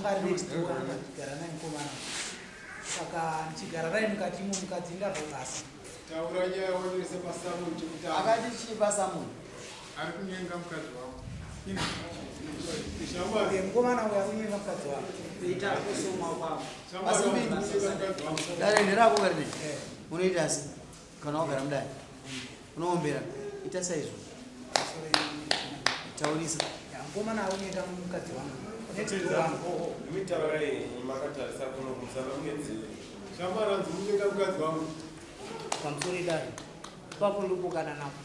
Anga ari next door anga ndichigara naye mukomana. Saka ndichigara naye mukati imo mukadzi ndabva basa. Taura nyaya wanyorese pasamon chekutanga. Akati chii pasamon? Ari kunyenga mukadzi wangu. Shamwari. Mukomana uyo ari kunyenga mukadzi wangu. Ita kusoma kwako. Shamwari kunyenga mukadzi wangu. Dare nderako karine. Unoita sei? Kana wagara mudare. Unoombera. Ita saizvo. Taurisa. Mukomana ari kunyenga mukadzi wangu. Next door wangu. Imi taurai makatarisa kuno musarongedze. Shamwari hanzi kunyenga mukadzi wangu. Pamusoro idare. Ipapo ndopokana napo.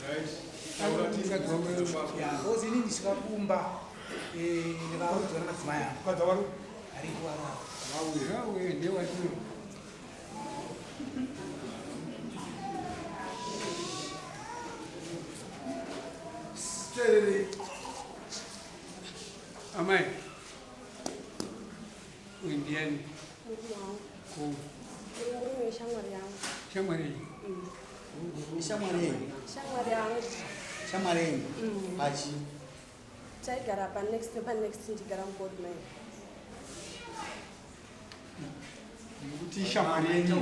Right. Taura tizi. Ya, because ini ndisvika kumba ndikaudzwa namadzimai angu. Mukadzi wako Aripo araro. Vauye, vauye ndewatiri. Terere. Amai. Uyu ndiani? Murume wangu. Ko Murume weshamwari yangu. shamwari yenyu? Ishamwari yenyu. Shamwari yangu. Shamwari yenyu. Pachi. Taigara panext nepanext ndichigara muGoldmine. Mukuti shamwari yenyu.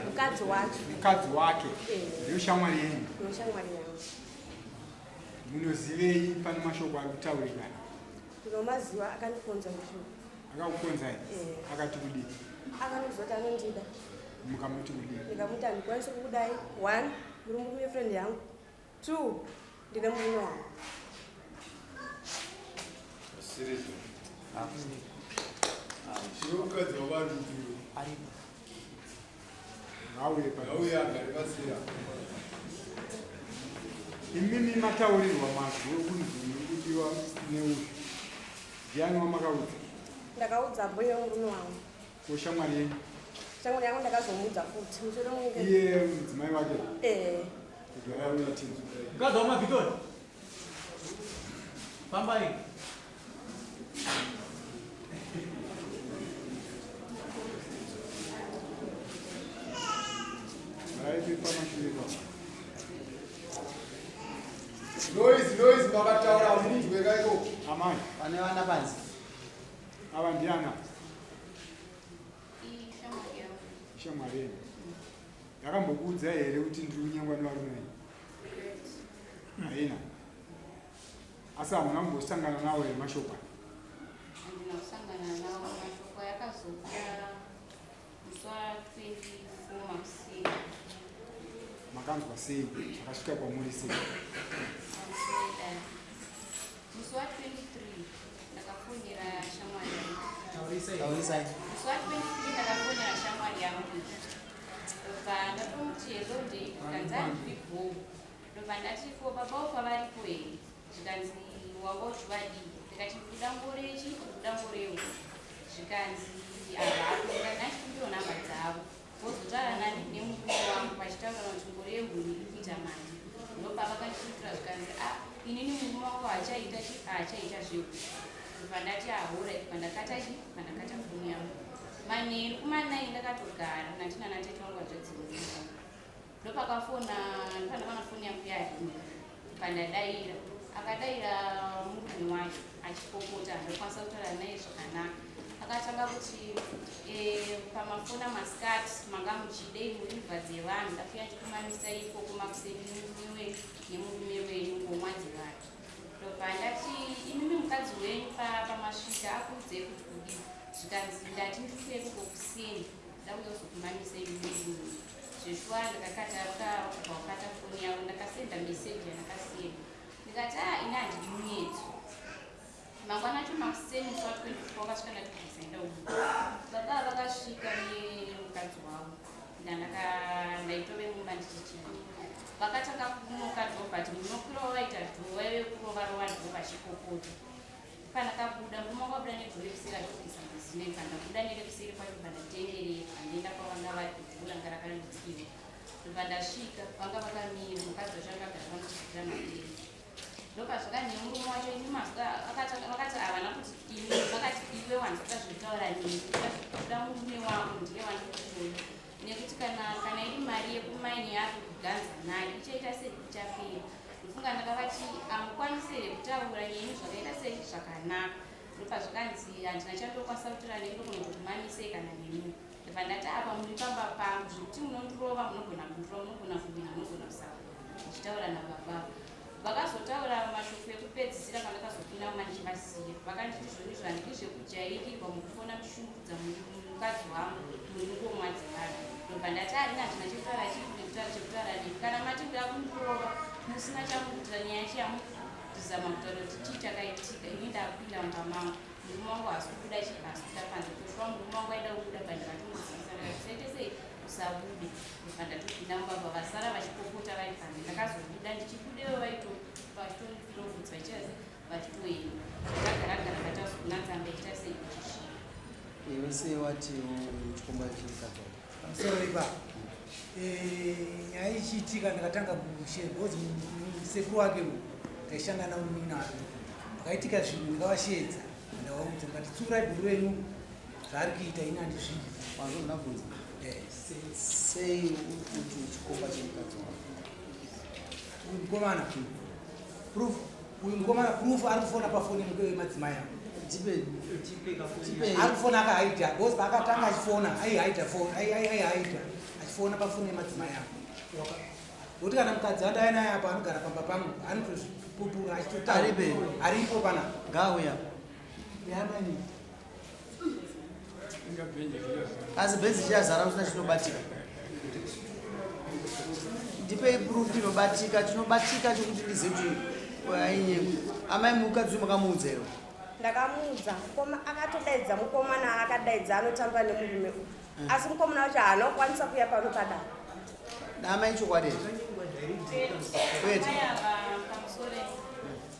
Mukadzi wacho. Mukadzi wake. Eh. Ndiyo shamwari yenyu. Ndiyo shamwari yangu. Munozivei pane mashoko ari kutaurika? Ndinomaziva akandikonza mashoko. Akakukonzai? Eh. Akati kudii? Akandiudza kuti anondida. Mukamuti kudii? Ndikamuti handikwanisi kukudai. One, muri murume friend yangu. Two, ndine murume wangu. Sirizvo. Ndiyo mukadzi wavanhu ndiyo. Aripo. Ngauye pa. Ngauye agare pasira. Imimi mataurirwa mazwi okunzi muri kudiwa neuyu. Ndiani wamakaudza? Ndakaudza mbuya wemurume wangu. Ko shamwari yenyu? Shamwari yangu ndakazomuudza futi. Mushure mokunge. Iye mudzimai wake? Eh. Kugara uya tinzwe. Mukadzi waMabhitoni. Fambai. Vaive pamashure papo. Noise, noise, makataura munzwe kaiko. Amai. Pane vana panze. Ava ndiana? Ishamwari yangu. Ishamwari yenyu. Yakambokuudzai here kuti ndiri kunyengwa nevarume venyu? Haina. Asi hamuna kumbosangana nawo here mashoko aya? Handina kusangana nawo mashoko yakazouya musi wa 24 makuseni. Makanzwa sei? Akasvika kwamuri sei? Pamusoro idare. Musi wa 23 ndakafonera shamwari yangu. Taurisai. Musi wa 23 ndakafonera shamwari yangu. Ndobva ndatomuti hello ndei zvikanzi handiri bhoo. Ndobva ndati ko baba ufa varipo here? Zvikanzi wanga uchivadii? Ndikati ndikuda ngorechi, ndikuda ngorewo. Zvikanzi havapo. Ndikati ndachikumbirawo namba dzavo. Vozotaura nani nemurume wangu vachitaura kuti ngoro yehuni iri kuita mari. Ndobva vakandipindura zvikanzi ah inini murume wangu haachaita chi haachaita zvehuni. Ndobva ndati ahora ndobva ndakata chi ndobva ndakata foni yangu. Manheru kuma9 ndakatogara ndandina natete vangu hanzvadzi yemurume wangu. Ndopakafona ndopandakaona foni yangu yaringa pandadaira akadaira murume wacho achipopota handakwanisa kutaura naye zvakanaka akatanga kuti pamafona masikati manga muchidei muri mbwa dzevanhu ndakuya ndikumamisa ikoko makuseni murume nemurume wenyu ngomwa dzevanhu ndobva ndati imimi mukadzi wenyu pamasvika akuudzei kuti kudii zvikanzi ndati ndikuye ikoko kuseni ndakuya kuzokumamisai murume zveshuwa ndakakata vakabva wakata foni yavo ndakasenda meseji yandakasenda ndikati a ini handidi muedzo mangwana acho makuseni musi wa 24 vakasvika ndati umu baba vakasvika nemukadzi wavo ndaitove mumba ndichichii vakatanga kunoka dhoo but munokwira wavaita dhoo vaive kurova rova dhoo vachipopota pandakabuda murume wangu abuda nedhoo rekuseri achibvisa mazino pandabuda nerekuseri kwacho pandatenderera pandienda kwavanga vari kudhoo ranga rakamutsiwa ndobva ndasvika vanga vakamira mukadzi wacho anga agara vanochivhura madenga ndopazvakanzi nemurume wacho ini mazwa vakati havana kuti ini vakati iwe wanzwa zvekutaura neni kuda murume wangu ndiye wandikutoda nekuti kana kana iri mari yekumaini yako kuganza nayo ichaita sei ichapera ndofunga ndakavati hamukwanisi here kutaura neni zvakaita sei zvakanaka. Ndopazvakanzi handina chandokwanisa kutaura nemi ndogona kukumamisei kana nemi. Ndobva ndati apa muri pamba pangu zvekuti munondirova munogona kundirova munogona kuwina munogona kusawina ndichitaura nababa Vakazotaura mashoko ekupedzisira pandakazopinda mumba ndichivasiya. Vakanditi zvonizvo handidi zvekujairirwa mukufona muchishungurudza mukadzi wangu muri dzevanhu. Ndobva ndati arina handina chekutaura chiri nekutaura chekutaura nemi. Kana mati kuda kundirova musina chamukuitira nyaya yacho yamukuzama kutaura kuti chii chakaitika ini ndakupinda mumba mangu. Murume wangu haasi kubuda chii haasi kubuda panze. Kushuwa murume wangu aida kubuda but ndakatomudzivisa ndikati usaite sei usabude ndobva ndatopinda mumba bva vasara vachipopota vari panze ndakazobuda ndichibudewo vaitondipira bvudzi vachiita se vachitoenda ndakagaragara ndatazoona tsamba ichiita sei ichisvika iwe sei wati chikomba chemukadzi wako pamusoro ipa eh, nyaya ichiitika ndakatanga kushare because sekuru wake uyu taishanda nawo munin'ina wake pakaitika zvinhu ndikavasheedza ndavaudza ndikati tsiurai bhuru renyu zvaari kuita ini handizvidi wanzo ndabvunza sei uri kuti chikomba chemukadzi wako uyu mukomana proof uyu mukomana proof ari kufona pafoni yemadzimai ako tipe ari kufona akahaidha because paakatanga achifona aihaidha foni aihaidha achifona pafoni yemadzimai ako nokuti kana mukadzi andauya naye apo anogara pamba pangu anotozvipupura achitotaura aripo pana ngauya yamani asi bhenzi chiyazara usina chinobatika ndipei proof inobatika chinobatika chokuti ndizive kuti ainye amai mukadzi uyu makamuudza here Ndakamuudza mukoma akatodaidza mukomana akadaidza anotamba nemurume uyu asi mukomana wacho haana kukwanisa kuuya pano padare. Naamai chokwadi here? Kwete. Amai ava pamusoro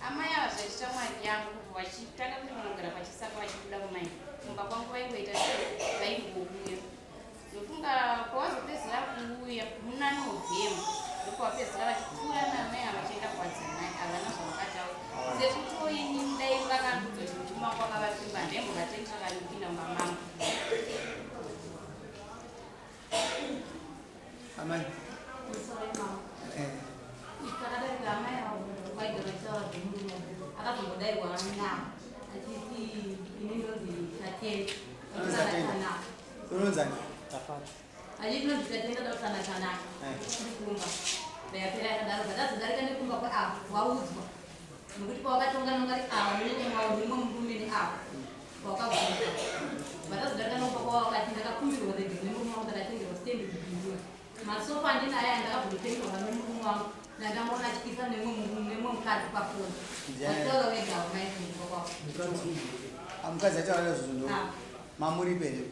amai ava zvachiita mwari yangu vachitanga kuti vanogara pachisaka vachibuda mumai mumba kwangu vaingoita sei vaingouya ndofunga kwavazopedzisira kuuya muna November ndopavapedzisira vachipfuura naamai ava vachienda kwadzimai havana zvavakataura sekuti ini dai vakandiudza kuti murume wangu akavapfimba handaimbovataitira vanopinda mumba mangu Amai. Eh. Takadarika amai avo vaigara vachitaura zvemurume akazombodairwa navo achiti ini ndonzi Tatenda. Unonzi Tatenda? Unonzani? Achiti ndonzi Tatenda dakusana Tanaka. Tiri kumba. Ndayapera yakadaro zvatazodarika nekumba kweavo waudzwa nokuti pawakatonga nongari ava nemumwe murume neava wakabvunza vatazodarika nekumba kwavo vakati ndakakumbirwa regero nemurume wangu ndakatengerwa stendi kubhindura masofa andinaye aya ndakabvototengerwa nemurume wangu ndandamuona achikisa nemumwe mukadzi pafoni vachitaura wega maizvongo kwavo Ah, mukadzi achitaura izvozvo ndo Ah. mamuripo here?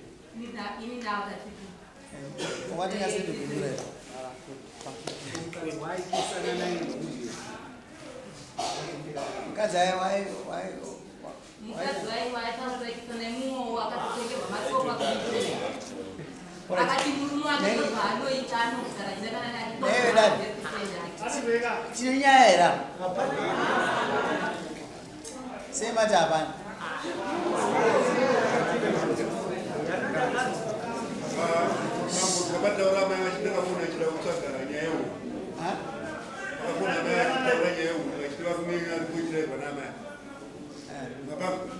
Ini nawo tatiti Watenga stendi kubhindura here? Mukadzi aye wai wai mukadzi waiwa ataura vaikisa nemumwewo akatotengerwa masofa kubhindura akati murume wake ndozvaanoita anogara achidakana Newe dadi. Tine nyaya here apa? Sei mati hapana? Mambo takataura amai vachida kafona achida kutsvaga nyaya yehuku. Akafona amai achitaura nyaya yehuku achiti varume ari kuitirairwa naamai. Mapanga.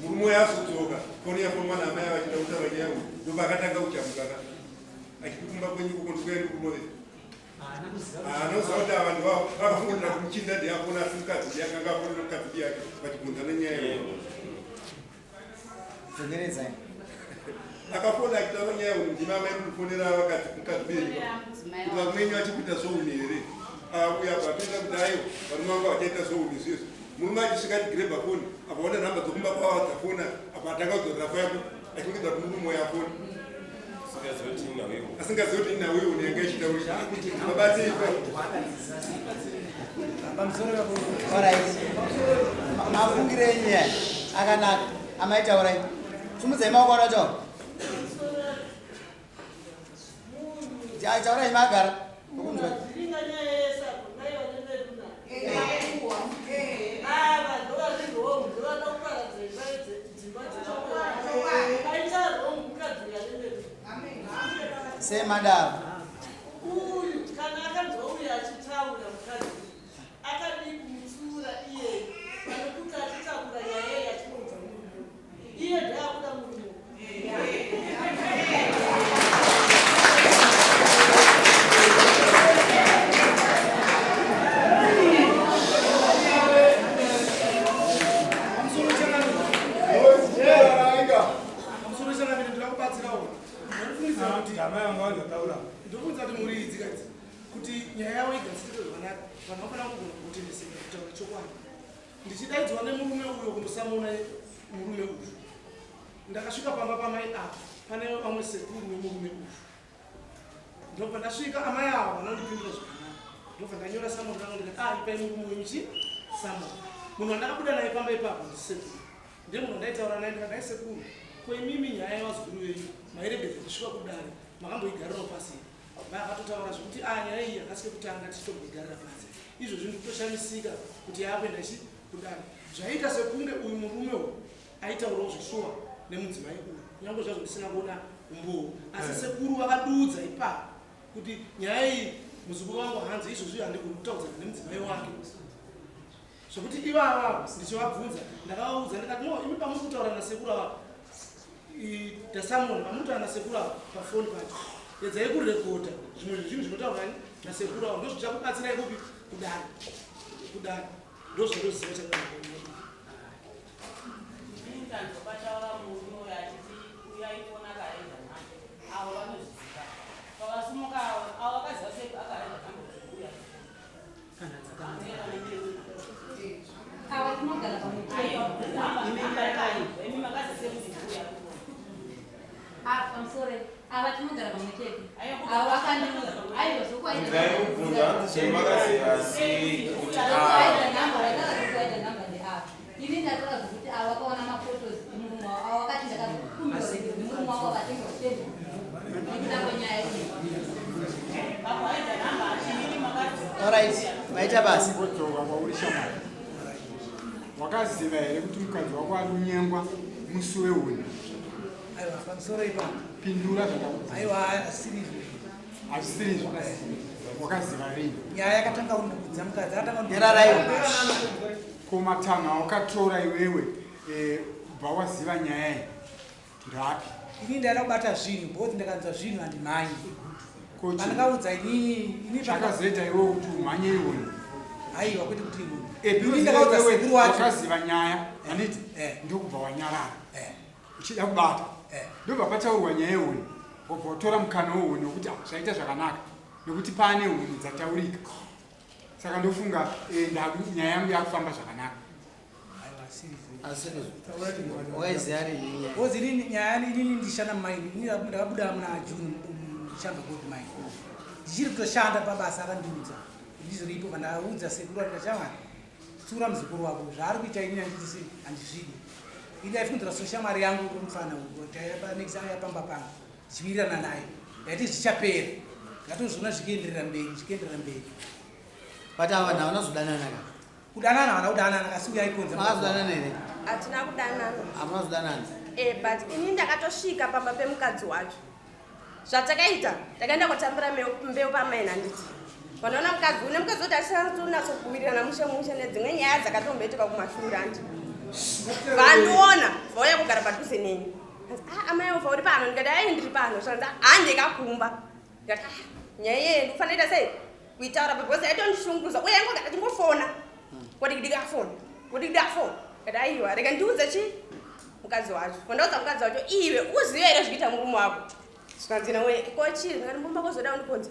Murume uyo azodzoka foni yafonwa naamai vachida kutaura nyaya yehuku ndobva akatanga kujamuka ka. Achiti kumba kwenyu ikoko ndikuya ndikurovesa. Haana kuziva kuti ava vanhu vakafonera kumuchinda ndiye afona asi mukadzi ndiye akanga afonera mukadzi ndiye ake vachibvunzana nyaya yehuku. Dzokeredzai. Akafona achitaura nyaya yehuku ndimi amai munofonera vakadzi mukadzi benyu. Kuti varume venyu vachikuita zvouni here? Auya apa apinda kuti aiwa varume vangu vachaita zvouni izvizvi. Murume achisvika achigirebha foni apa ona nhamba dzokumba kwavo dzafona apa atanga kudzorera foni achifungidzira kuti murume uyo afona. Asingazivi kuti inhau yehuku yanga ichitaurika. Mabatsei pa. Pamusoro papo. Alright. Mafungiro enyu aya akanaka. Amai taurai. Sumudzai maoko anotaura. Taurai magara. Ndokunzwa. Sei madaro? Uyu kana akanzwa uyu achitaura mukadzi akadii kumutsiura iyeye pane kuti achitakura nyaya iyi achimuudza murume. kubatsirawo. Ndinofungidzira kuti amai vanga vazataura. Ndinofungidzira kuti mhuri idzi kadzi kuti nyaya yavo igadzirike zvakanaka, vanhu vanofanira kugona kutendeseka kutaura chokwadi. Ndichidaidzwa nemurume uyo kundosamuna murume uyu, ndakasvika pamba pamai apa pane vamwe sekuru vemurume uyu. Ndobva ndasvika, amai ava vanondipindura zvakanaka. Ndobva ndanyora samoni rangu ndikati, ah, ipai murume wenyu chi samoni. Munhu wandakabuda naye pamba ipapo ndisekuru, ndiye munhu wandaitaura naye. Ndikati, dai sekuru, ko imimi nyaya yevazukuru venyu mairegedza ichisvika kudare, makamboigarirawo pasi here? Vakatotaura zvekuti, a ah, nyaya iyi yakasike kutanga tichitomboigarira pasi. Izvozvi ndikutoshamisika kuti yaakuenda chi kudare. Zvaiita sekunge uyu murume uyu aitaurawo zveshuwa nemudzimai uyu, kunyange zvazvo ndisina kuona umbowo, asi sekuru vakadudza ipapo kuti nyaya iyi muzukuru wangu hanzi izvozvi handigoni kutaudzana nemudzimai wake. Zvekuti ivava ndichivabvunza, ndakavaudza ndikati, no, imi pamuri kutaura nasekuru ava tasamona, pamuri kutaura nasekuru ava pafoni pacho, edzai kurekodha zvimwe zvezvinhu zvinotaurwa nasekuru ava, ndozvichakubatsirai kupi kudare kudare. Ndozvindoziva chakaa. Ndanzwa murume uyo achiti uyo aifona akahaidha nhamba, avo vanozviziva. Pavasimuka avo, avo vakaziva sei akahaidha nhamba kuti uya? Ava tinogara pamwe. Aiwa, nhamba yakahaidwa, imi makaziva sei kuti uya? Ah, pamusoro, ava tinogara pamwe chete. Ava vakandiudza, aiwa, zvokuaita. Ndaimubvunza hanzi zvemakaziva sei kuti Zvokuaita nhamba, vaitaura zvokuaita nhamba ndeava. Ini ndataura zvokuti ava vakaona mafotos emurume wavo, avo vakati ndakakumbira murume wavo akatenga kutenda nekuda kwenyaya iyi. Pakuhaidha nhamba achii makaziva? Alright, maita basa. Kodzoka kwauri shamwari. Wakaziva here kuti mukadzi wako ari kunyengwa musi wehuni? Aiwa, pamusoro ipapo. Pindura zvakakubvunza. Aiwa, asiri izvo. Hazvisiri izvo. Wakaziva rini? Nyaya yakatanga kundikudza mukadzi akatanga Nyararai. Ko matanho awakatora iwewe kubva waziva nyaya iyi ndapi? Ini ndaida kubata zvinhu because ndakanzwa zvinhu handimhanyi. Pandakaudza inini ini Chakazoita iwewe kuti umhanye iwoni? Aiwa, kwete kuti iwoni. Because Ini ndakaudza iwewe sekuru wacho. wakaziva nyaya handiti, ndokubva wanyarara uchida kubata, ndobva pataurwa nyaya yehuni, wabva watora mukana wehuni wekuti, ah, zvaita zvakanaka nekuti paane huni dzataurika, saka ndofunga nyaya yangu yakufamba zvakanaka. Aiwa, asiri izvo. Asiri izvo. Wakaiziva rini nyaya? Because inini nyaya inini ndishanda mumaini. Inini ndakabuda muna June ndichamba gold mine, ndichiri kutoshanda pabasa. Akandiudza ndizviripo pandaudza sekuru ati, chamwari, tsura muzukuru wako zvaari kuita, inini handiti sei, handizvidi. Ini ndaifungidzira soshamwari yangu kumufana aya pamba pangu, ndichiwirirana naye, ndaiti zvichapera. Ndakatozviona zvichienderera mberi, zvichienderera mberi. But ava vanhu havana kuzodanana ka? Kudanana havana kudanana, kasi uyo aikonza. Makazodanana here? Hatina kudanana. Hamuna kuzodanana. But ini ndakatosvika pamba pemukadzi wacho. Zvatakaita, takaenda kutambira mbeu pamaini, handiti? Vanoona mukadzi une mukadzi kuti achisanatsokuwirirana mushe mushe nedzimwe nyaya dzakatomboitika kumashure, handi? Vandiona vauya kugara padhuze neni. Ah, amai ova uri pano? Ndikati, ai, ndiri pano. Zvanzi, handekakumba. Ndikati, ah, nyaya iyeye ndikufanira ita sei kuitaura, because aitondishunguruza uye aingogara achingofona, kodikidikafona, kodikidikafona. Kati, aiwa, rega ndiudze chi mukadzi wacho. Kondaudza mukadzi wacho, iwe uzive here zvikuita murume wako? Zvikanzi nawe, ko chii? Ndikati, murume wako zoda kundikonza.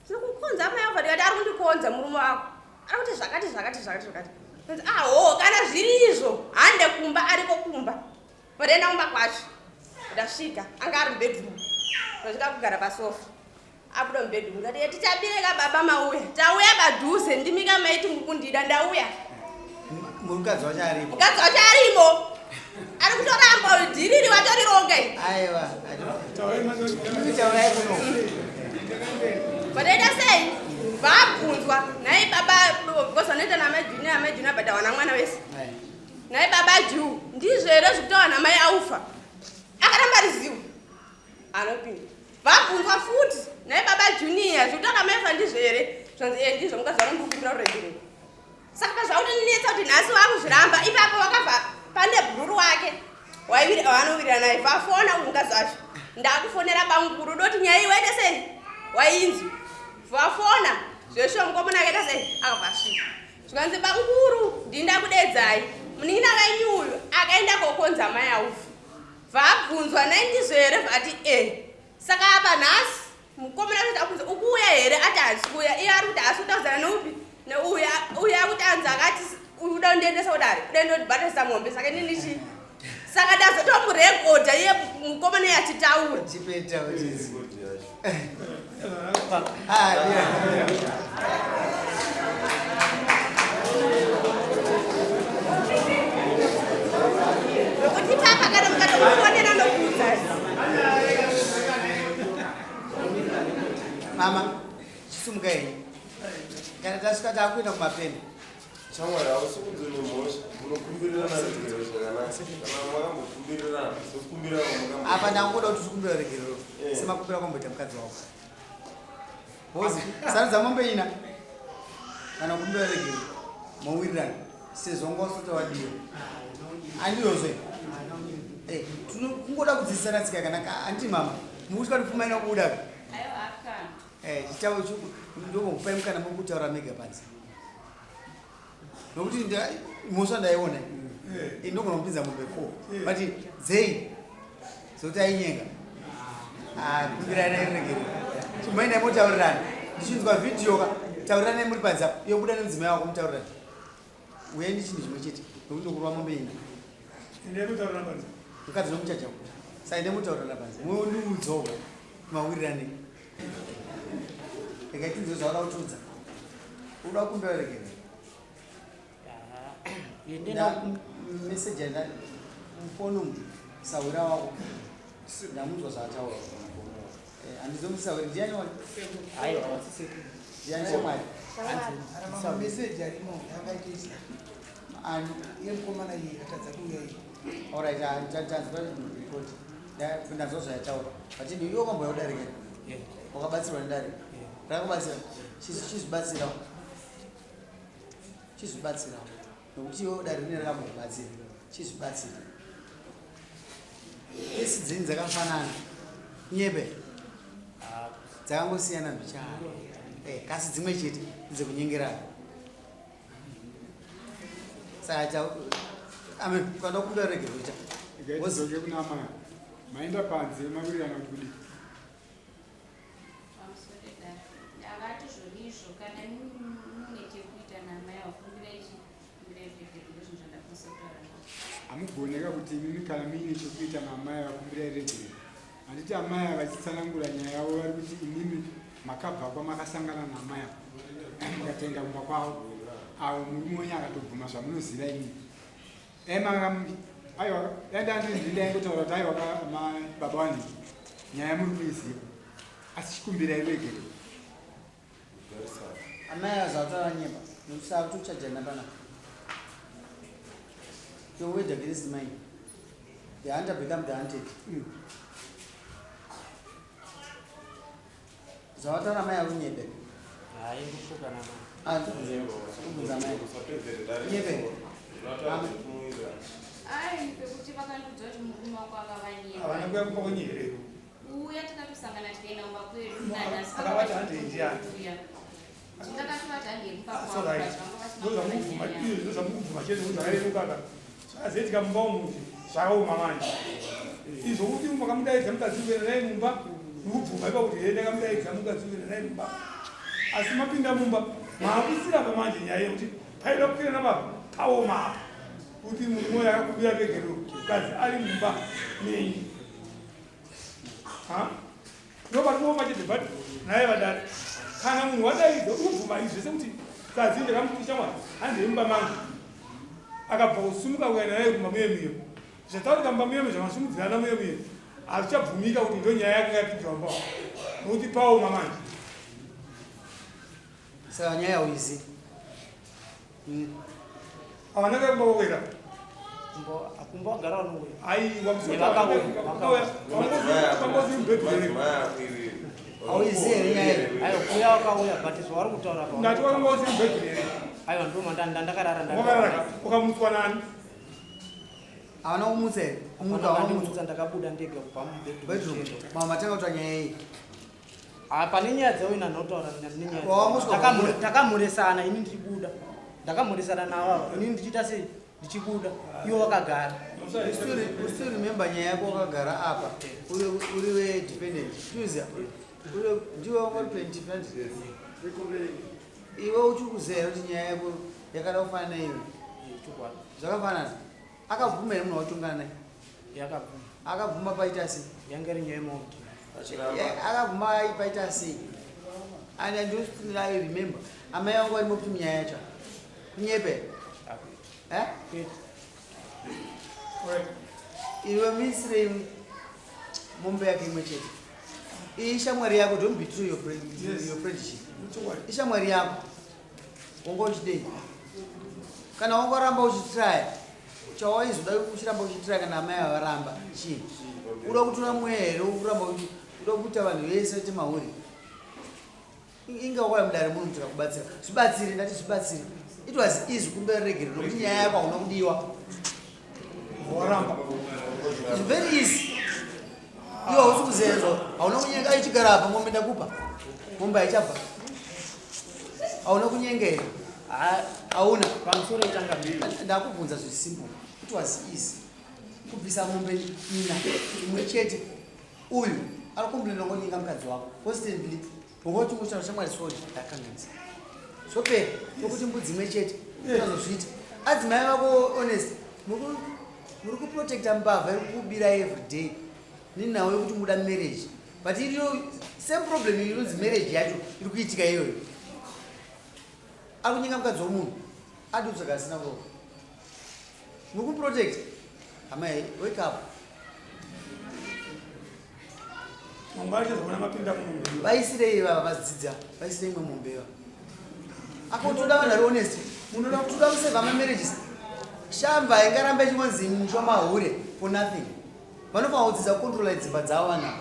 Tinokukonza, amai ava. Ndikati, ari kundikonza murume wako, ari kuti zvakati zvakati zvakati zvakati. Kanzi, aho, kana zviri izvo hande kumba, ariko kumba. Padaenda kumba kwacho, ndasvika anga ari mubedroom. Ndasvika kugara pasofa, abuda mubedroom. Ndikati, tichabireka baba, mauya, tauya padhuze, ndimika maiti mukundida, ndauya. Mukadzi wacho aripo? Mukadzi wacho arimo, ari kutoramba dhiriri watorironga iri. Aiwa, taurai kuno. Vanoita sei? Vabvunzwa, nhai baba, because vanoita namai Junior, amai Junior, but hawana mwana wese. Nhai baba Ju, ndizvo here zvekutaura namai Aufa? Akaramba rizivo anopinda. Vabvunzwa futi, nhai baba Junior, zvekutaura namai Aufa ndizvo here? Zvanzi, e, ndizvo, mukadzi wangu ndikukumbira ruregerero. Saka pazvakutonetsa kuti nhasi wakuzviramba ipapo, wakabva pane bhururu wake waanowirirana naye, vafona mukadzi wacho, ndakufonera bamukuru doti nyaya iwe waita sei wainzwi. Vafona zvesho, mukomana akaita sei, akabva asvika. Zvikanzi, bamukuru, ndinda kudedzai munin'ina wenyu uyu akaenda kokonza mai Aufu. Vabvunzwa nai ndizvo here vati e saka apa nhasi mukomana kuti abvunza ukuuya here ati haasi kuuya iye ari kuti haasi kutaudzana neupi neuya uya akuti anzi akati uda kundiendesa kudare uda ndondibhatarisa mombe saka inini chii saka ndazotomurekodha iye mukomana iye achitaura Nokuti papa kana mukatomufonera nokuudza. Mama, chisumuka henyu. Kana tasvika takuenda kumapembe. Shamwari hausi kunzi une mhosva, munokumbirirana ruregerero zvakanaka. Kana makambokumbirirana, sekukumbira kwamakamboita. Apa ndangoda kuti tikumbira ruregerero Eh. semakumbira kwamboita mukadzi wako. Bozi, sarudza mombe ina. Kana kumbira ruregerero mowirirana sezvo wanga usati wadiwa. Andiyozve. Eh, tinokungoda kudzidzisana tsika yakanaka. Handiti mama, mukutya kuti pfuma inobuda. Aiwa akana. Eh, chitavo ndokupai mukana mokutaura mega panze. Nokuti mhosva ndaiona. Eh, ndogona kupinza mombe four. But dzei zoti ainyenga. Ah, kumbiranai ruregerero. Chimboendai motaurirana. Ndichinzwa vhidhiyo ka, tauriranai muri panze apo. Iwe buda nemudzimai wako mutaurirane. Uyai nechinhu chimwe chete nokuti ndokurova mombe ina. Endai motaurirana panze. Mukadzi nomuchacha uko. Saka endai motaurirana panze. Mondiudzawo mawirirane. Regai tinzwe zvauda kutiudza. Uda kukumbira ruregerero. Message yanda mufoni umu sahwira wako ndamunzwa zvaataura. Handizomuti sahwira ndiani wani? Aiwa, Ndiani shamwari? Meseji arimo yangaitisa Ani? iye mukomana iye atadza kuuya iye. Alright, tanzwa report. Ndanzwa zvayataura. But iwe wakambouya kudare kani? Wakabatsirwa nedare? Rakakubatsira? Chizvibatsirawo. Chizvibatsirawo. Nokuti iwe dare rine rakambokubatsira. Chizvibatsira. Kesi dzenyu dzakafanana. Nyebe. Dzakangosiyana mbichana. Eh, kasi dzimwe chete dzekunyengerana. Saka cha amen, ukada kukumbira regero ita. Ngaitidzoke kuna amai. Maenda panze mawirirana kuti kudii? Pamusoro pedare. Ndakati zvonizvo kana mune chekuita naamai ava kumbirai chi kumbirai ruregerero ndozvinhu zvandakwanisa kutaura navo. Hamugoneka kuti imimi kana muine chekuita naamai ava kumbirai regerero. Handiti amai ava vachitsanangura nyaya yavo vari kuti imimi makabva kwamakasangana naamai ava mukatoenda kumba kwavo avo murume wenyu akatobvuma zvamunoziva imimi. Dai manga aiwa dai ndandiri ndini ndaingotaura kuti aiwa baba wangu nyaya muri kuiziva asi chikumbirai ruregerero. Amai azvataura nyemba nokuti sakutochajana panapa. Your word against mine. The hunter become the hunted. Zvawataura mai akunyebe. Hayi ndikufuka nama. Ah, ndikubvunza mai. Nyebe. Ai pekuti vakandiudza kuti murume wako akavanyepa. Havana kuuya kumba kwenyu here? Uya takatosangana tikaenda kumba kwedu nanhasi. Akavati handei ndiani? Uya. Ndakatovati handei kumba That's kwavo all right. but vanga vasina Ndozvamukubvuma kunyanya. izvo ndozvamukubvuma chete kuti zvakareruka ka. Zvazoitika mumba umu kuti zvakaoma manje. Izvo kuti makamudaidza mukadzi kuenda naye mumba, mukubvuma ipa kuti hee ndakamudaidza mukadzi kuenda naye mumba. Asi mapinda mumba maakusira manje nyaya yekuti paida kukwira nababa paoma apa. Kuti murume uyu akakumbira regerero mukadzi ari mumba menyu. Ha? Ndopatinooma chete but naye vadare. Kana munhu wadaidza ubvuma izvi zvese kuti mukadzi ndakamuti shamwari handei mumba mangu. Akabva kusimuka kuenda naye kumba muye muye. Zvataurika mumba muye muye zvamasimudzirana muye muye hazvichabvumika kuti ndo nyaya yakanga yapindirwa mumba umu. Nokuti paoma manje. Saka nyaya hauizivi. Havana kuya kumba kwako here? Kumba wagara vanouya. Aiwa Vakauya. Hauizivi here nyaya iyi? Aiwa kuuya wakauya but zvavari kutaura pa. Ndati wakanga usiri mubhedhuru here? Aiwa ndo mandakarara Wakarara ka? Ukamutswa nani? Havana kumutsa here? Kumuka havana kumutsa. Kumutsa ndakabuda ndega kubva mubedroom. Bedroom. Mama matanga kutaura nyaya iyi. Ah, pane nyaya dzauina ndotaura nenyaya. Wawangosvika kubuda. Takamhoresana ini ndichibuda. Ndakamhoresana navo ava. Ini ndichiita sei? Ndichibuda. Ivo vakagara. You still remember nyaya yako wakagara apa uri wedependent tuesday ndiwe wanga uri plaintiff and iwe uchiri kuziva here kuti nyaya yako yakada kufanana neiwe zvakafanana akabvuma here munhu wautongana naye yakabvuma akabvuma paita sei yanga iri nyaya yemaudhi akabvuma paita sei and andostinai remember amai vangu varimo kuti munyaya yacho kunyepe eh? Iwe misirei mombe yake imwe chete. Iyi ishamwari yako, don't betray your friend, your friendship. Ishamwari yako. Wanga uchidei? Kana wanga waramba uchitraya, chawaizoda uchiramba uchitraya kana amai vavaramba chii? Uda kutora mweya here uramba uda kuita vanhu vese vaite mahure? Inga wakauya mudare muno muchida kubatsira. Zvibatsire, ndati zvibatsire. It was easy kumbira regerero nokuti nyaya yako hauna kudiwa. Waramba. It's very easy. Iwe hausi kuzenzwa, hauna kunyenga aichigara apa mombe ndakupa. Mombe haichabva. Hauna kunyenga here? Hauna. Pamusoro itanga Ndakubvunza zviri simple. It was easy. Kubvisa mombe ina imwe chete. Uyu ari kumblena ngonyenga mukadzi wako constantly. Ungoti uchitaura shamwari sorry ndakanganisa. Zvopera nokuti mbudzi imwe chete unozozviita. Adzimai vako honest muri kuprotecta mbavha iri kukubira every day nenhau yekuti muda marriage but iriyo same problem inonzi marriage yacho iri kuitika iyoyo. Ari kunyenga mukadzi womunhu adi kutsvaga asina kuroora. Muri kuprotecta amai wake up. Vaisirei vava vadzidza vaisirei imwe mombe iva akotoda vanhu vari honest munoda kutoda kuseva mamarriages shamba ingaramba ichingonzi musha mahure for nothing vanofanira kudzidza kucontrola dzimba dzavo vanhu ava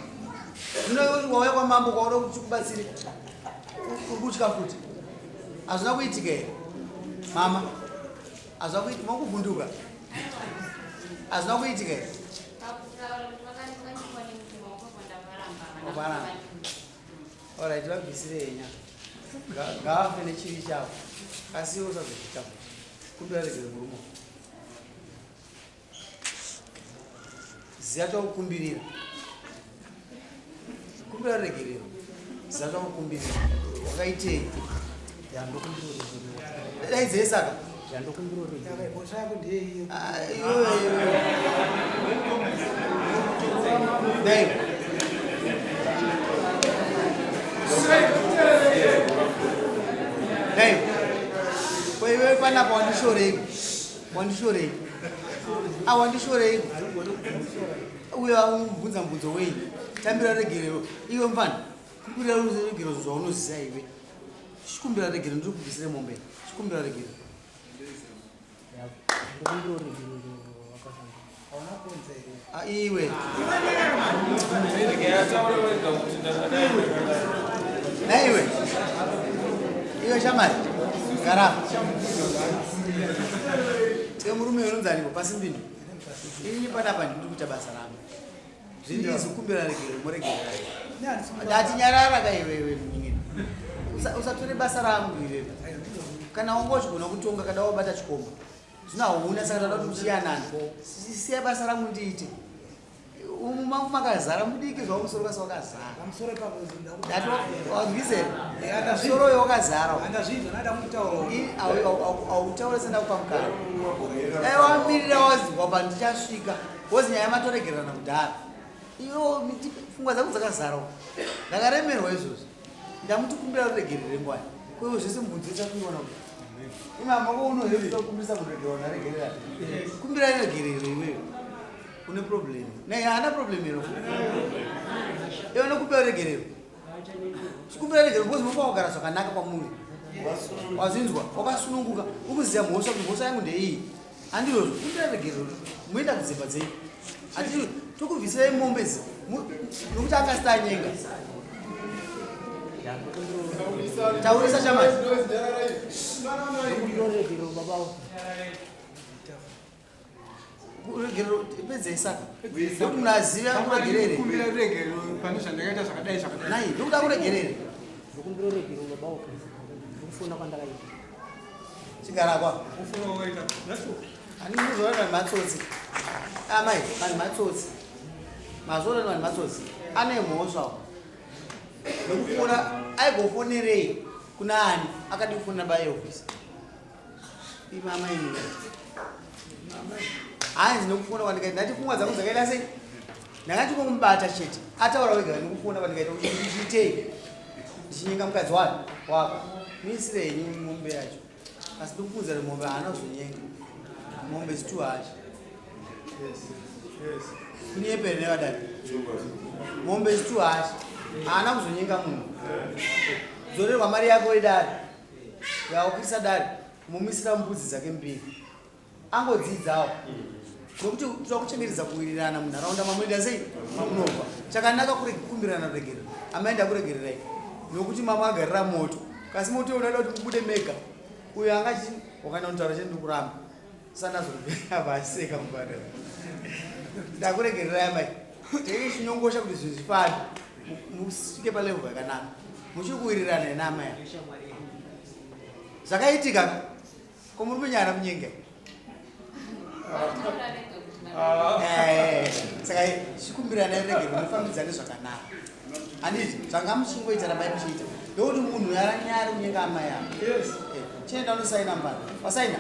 zvino wauya kwamambo kwauda kuti tikubatsire uri kutya futi hazvina kuitika here mama hazvina kuitika makuvhunduka hazvina kuitika here Waparamba. Alright, vabvisire henya. Ngavafe nechivi chavo. Asi iwe usazozviita futi. Kumbira regere murume. Ziya chakukumbirira. Kumbira regerero. Ziya chakukumbirira. Wakaitei? Daidzei saka. Dai. Dai. Ko iwe panapa wandishorei? Wandishorei? Ah, wandishorei? Uyo amubvunza mubvunzo wei? Tambira regerero. Iwe mfana, kumbira regerero zvaunoziva iwe. Chikumbira regerero ndiri kubvisire mombe. Chikumbira regerero. Ah, iwe. Naiwe. Iwe shamari. Gara. Iwe murume unonzi aniko pasi mbindu. Ini panapa ndiri kuita basa rangu. Zviri izvi kumbira regerero moregerera. Ndati nyarara ka iwe iwe munyini. Usatore basa rangu iwewe. Kana wanga uchigona kutonga kada wabata chikomba. Zvino hauna saka tada kuti muchiyanana. Siya basa rangu ndiite. Umu mangu makazara mudiki zvawo musoro kasi wakazara. Pamusoro ipapo Ndati wazwise. Musoro uyo wakazara. Andazvinzwa nada kutaura. Hautaure senda kupa mukana. Dai wamirira wazwa pandichasvika. Wozi nyaya matoregererana kudhara. Iyo pfungwa dzangu dzakazara. Ndakaremerwa izvozvo. Ndamuti kumbira ruregerere ngwani. Ko iwe zvese mubvunzo uchakuiona kuti. Imama ko unohepsa kumbirisa kuregerwa naregerera. Kumbira ruregerero iwewe. Une problem. Nei haana problem iro. Iwe unokumbira ruregerero. Chikumbira ruregerero because munofanira kugara zvakanaka kwamuri. Wazinzwa, wakasununguka, ukuziva mhosva kuti mhosva yangu ndeiyi. Handizvozvo, kumbira ruregerero moenda kudzimba dzenyu. Ati tokubvisirai mombe idzi nokuti anga asati anyenga. Taurisa shamari. Ndokumbira ruregerero baba vangu. Ruregerero pedzei saka. Ndokuti munhu azive akuregerere. Kumbira ruregerero pane zvandakaita zvakadai zvakadai. Nai, ndokuti akuregerere. Ndokumbira ruregerero baba vangu. Ndokufona kwandakaita. Chigara kwa. Kufona kwakaita. Handizoona vanhu matsotsi. Amai, vanhu matsotsi. Mazoona vanhu matsotsi. Ane mhosva. Nekufona aigofonerei kuna ani akadi kufonera baye office. Imi amai imi. Hanzi nekufona kwandikaita ndati pfungwa dzangu dzakaita sei? Ndakati kungomubata chete. Ataura wega nekufona kwandikaita kuti ndichiitei? Ndichinyenga mukadzi wani wako. Muisire henyu mombe yacho. Asi ndikufunza kuti mombe haana kuzonyenga. Mombe is too harsh. Yes. Yes. Kunyepere nevadari. Mombe is too harsh. Haana kuzonyenga munhu. Dzorerwa mari yako yedare. Yawakwirisa dare. Mumisira mbudzi dzake mbiri. Angodzidzawo. Nokuti toda kuchengetedza kuwirirana munharaunda mamunoita sei mamunobva. Chakanaka kukumbirana ruregerero. Amai ndakuregererai. Nokuti mamagarira moto. Kasi moto unoda kuti mubude mega. Uyo anga chi wakaenda kunotaura chete ndikuramba. Sandazobvira vaseka mubara. Ndakuregererai amai. Tenge chinyongosha kuti zvinhu zvifambe. Musvike palevel yakanaka. Muchiri kuwirirana here naamai ava? Zvakaitika ka? Ko muri kunyara kunyenga? Eh, saka chikumbirana regero mufambidzane zvakanaka. Handiti zvanga muchingoita rambai muchiita. Ndokuti munhu yaranyari kunyenga amai ava. Yes. Eh, chienda unosaina mbara. Wasaina?